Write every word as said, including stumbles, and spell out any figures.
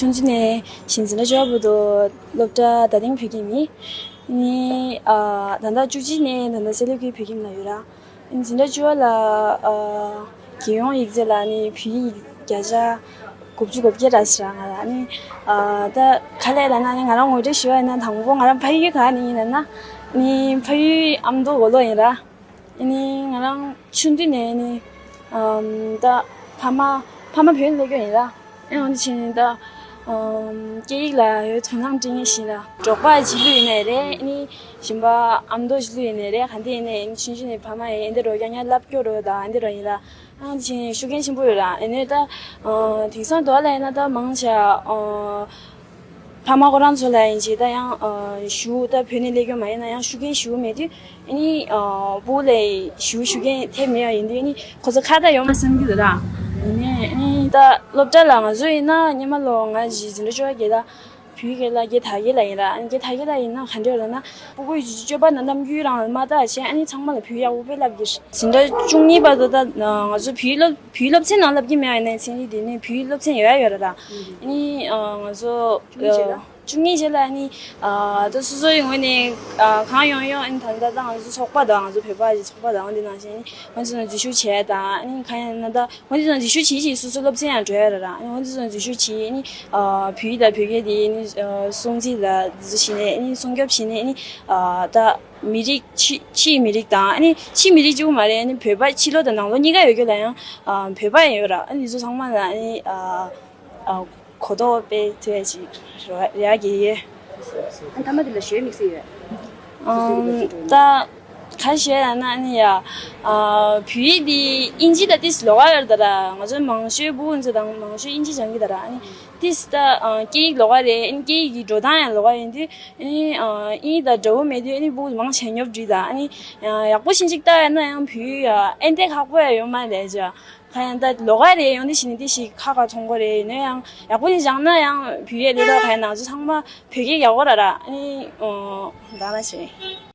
ཆུང་ཆུང་ནས་གཞི་འཛིན་གྲྭ་བཅུ་པ་བར་དུ་སློབ་གྲྭ་རྡ་སྟེང་བོད་ཁྱིམ་ཡིན། ནི་ཨ་ད་ལྟ་བཅུ་གཅིག་ནས་ད་ལྟ་སེ་ལ་ཀུའི་བོད་ཁྱིམ་ལ་ཡོད་ར། འཛིན་གྲྭ་བཅུ་པ་ལ་ཨ་རྒྱལ་ཡོངས་ཡིག་ཚད་ལ་ནི་བོད་ཡིག་བརྒྱ་ཆ་དགུ་བཅུ་གོ་བརྒྱད་རག་སོང་ར། ང་ལ་ནི་ཨ་ད་ག་ལེར་ལབ་ན་ནི་ང་རང་ངོ་སྤྲོད་ཞུ་བ་ཡིན་ན་དང་པོ་ང་རང་ཕ་ཡུལ་ག་ནས་ཡིན་ལབ་ན་ནི་ཕ་ཡུལ་ཨ་མདོ་མགོ་ལོག་ཡིན་ར། ཨ་ནི་ང་རང་ཆུང་དུས་ནས་ནི་ཨམ་ད་ཕ་མ་ཕ་མ་བོད་ནས་སླེབས་ཡོད་ཡིན་ར། ཨ་ནི་འོ་འདི་བྱས་ནས་ད་ཨམ་སྐད་ཡིག་ལ་ཡོད་དོ་སྣང་སྤྲད་མཁན་ཞིག་ལ་འབྲོག་པ་ཅིག་ལུས་ཡིན་ནའི་རེད། ཨ་ནི་གཞན་པ་ཨ་མདོ་ཅིག་ལུས་ཡིན་ནའི་རེད། ག་འདི་ཡིན་ནའི་ཨ་ནི་ཆུང་ཆུང་ནས་ཕ་མ་ཡིས་ཨ་འདི་རོ་རྐྱང་རྐྱང་ལབ་སྐྱོ་རོ་ད་ཨ་འདི་རོ་ཡིན་ར། ཨ་ནི་བྱས་ནས་ཤུགས་རྐྱེན་ཆེན་པོ་ཡོད་ར། ཨ་ནི་ད་ཨ་དེང་སང་དུ་བ་ལ་ཡིན་ན་ད་མང་ཆེ་ཨ། ཕ་མ་ཁོ་རང་ཚོ་ལ་ཡིན་གྱི་ད་ཡང་ཨ་གཞུག་ད་བོད་ནས་སླེབས་རྒྱུ་མ་ཡིན་ན་ཡང་ཤུགས་རྐྱེན་ཞུ་མེད་དུས་ཨ་ནི་ཨ་སྤུ་གུ་ལ་ཞུ་ཤུགས་རྐྱེན་ཐེབས་མེད་པ་ཡིན་དུས་ཨ་ནི་ཁོ་ཚོ་ཁ་ད་ཡོང་མ་བསམ་གྱི་འདུག་ར། ཡིན་ནའི་ཨ་ནི་ད་སློབ་གྲྭ་ལ་ང་ཚོ་ཡིན་ན་སྔོན་མ་ལོ་ང་གཞི་འཛིན་གྲྭ་བཅུ་པ་བརྒྱད་ལ་བོད་ཡིག་ལ་བརྒྱད་དག་བརྒྱད་ལ་ཡིན་ར། ཨ་ནི་བརྒྱད་དག་བརྒྱད་ལ་ཡིན་ན་ག་འདྲ་ཡོད་ལབ་ན་སྤུ་གུ་སྤྱོད་པ་ན་རྣམ་འགྱུར་རང་མ་དག་བྱས་ཨ་ནི་ཚང་མ་ལ་བོད་ཡག་པོ་དཔེ་བསླབ་ཀྱི་རེད། འཛིན་གྲྭ་བཅུ་གཉིས་བར་དུ་ད་ང་ཚོ་བོད་ཡིག་སློབ་བོད་ཡིག་སློབ་ཚན་ནང་བསླབ་ཀྱི་མེད་པ་ཡིན་ནའི་ཚན་རིག་དེ་ནི་བོད་ཡིག་སློབ་ཚན་ཡོད་ཡ་ཡོད་རེད་ད། ཨ་ནི་ཨ་ང་ཚོ་བཅུ་གཉིས་རྗེས་ལ་ཨ་ནི་ཨ་ད་སོ་སོའི་ངོས་ནས་ཨ་གང་ཡོང་ཡོང་ཨ་ནི་ད་ལྟ་ད་ང་ཚོ་ཚོགས་པ་དང་ང་ཚོ་བོད་པ་ཀྱི་ཚོགས་པ་དང་འདི་ནང་བཞིན་ཨ་ནི་ང་ཚོ་ནང་འཛུལ་ཞུགས་བྱས་དང་ཨ་ནི་གང་ཡིན་ན་ད་ང་ཚོ་ནང་འཛུལ་ཞུགས་བྱེད་ཀྱི་སོ་སོ་སློབ་ཚན་ཡང་འགྲོ་ཡ་རེད་ར། ཨ་ནི་ང་ཚོ་ནང་འཛུལ་ཞུགས་བྱེད་ཨ་ནི་ཨ་བོད་ཡིག་དང་བོད་སྐད་དེ་ཨ་ནི་ཨ་སྲུང་བརྩི་དང་འདི་ཚོ་བྱས་ནས་ཨ་ནི་སྲུང་སྐྱོབ་བྱས་ནས་ཨ་ནི་ཨ་ད་མི་རིགས་ཕྱི་ཕྱིའི་མི་རིགས་དང་ཨ་ནི་ཕྱིའི་མི་རིགས་གཅིག་པུ་མ་རེད། ཨ་ནི་བོད་པ་ཕྱི་ལོགས་དང་ནང་ལོགས་གཉིས་ཀ་ཡོད་རྒྱུ་ལ་ཡང་ཨ་བོད་པ་ཡང་ཡོད་ར། ཨ་ནི་འདི་ཚོ་ཚང་མ་ལ་ཨ་ནི་ཨ་ཨ་གོ་རྟོགས་སྤེལ་ཐུབ་ཡ་ཅིག་རེད་ཡ་གི་ཡོད། ཨ་མཐའ་མ་དེ་ལ་ཞུ་ཡ་དམིགས་བསལ་ཡོད། ཨམ་ད་ག་ཞུ་ཡ་ལབ་ན་ཨ་ནི་ཡ་ཨ་བོད་ཡིག་འདི་དབྱིན་ཇི་དང་ཏིས་ལོགས་ཀ་ཡོད་རེད་ད་ར། ང་ཚོ་མང་ཤོས་སྤུ་གུ་ཚོ་དང་མང་ཤོས་དབྱིན་ཇི་སྦྱང་གི་ད་ར། ཨ་ནི་ཏིས་ད་ཨ་སྐད་ཡིག་ལོགས་ཀ་རེད། ཨ་ནི་སྐད་ཡིག་གི་འགྲོ་སྟངས་ཡང་ལོགས་ཀ་ཡིན་དུས་ཨ་ནི་ཨ་དབྱིན་ཡིག་དང་འདྲ་བོ་མེད་དུས་ཨ་ནི་སྤུ་གུ་མང་ཆེ་ཉོབ་འགྲིག་ད། ཨ་ནི་ཡག་པོ་ཞིག་ཅིག་ལྟ་ཡ་ན་ཡང་བོད་ཡིག་ཨ་འདི་ཁག་པོ་ཡ་ཡོད་མ་རེད་ཅག་ག་ཡང་ད་ལོགས་ཀ་རེད། ཡོང་དུས་ཤི་ནི་དེ་ཞིག་ཁ་ཁ་མཐོང་གོ་རེད། ཡིན་ན་ཡང་ཡག་པོ་ཞིག་སྦྱངས་ན་ཡང་བོད་ཡིག་ལས་ལོགས་ག་ཡང་ང་ཚོ་ཚང་མ་བོད་སྐད་ཡག་པོ་ར་ར། ཨ་ནི་ཨོ་ད་ན་ཞེ།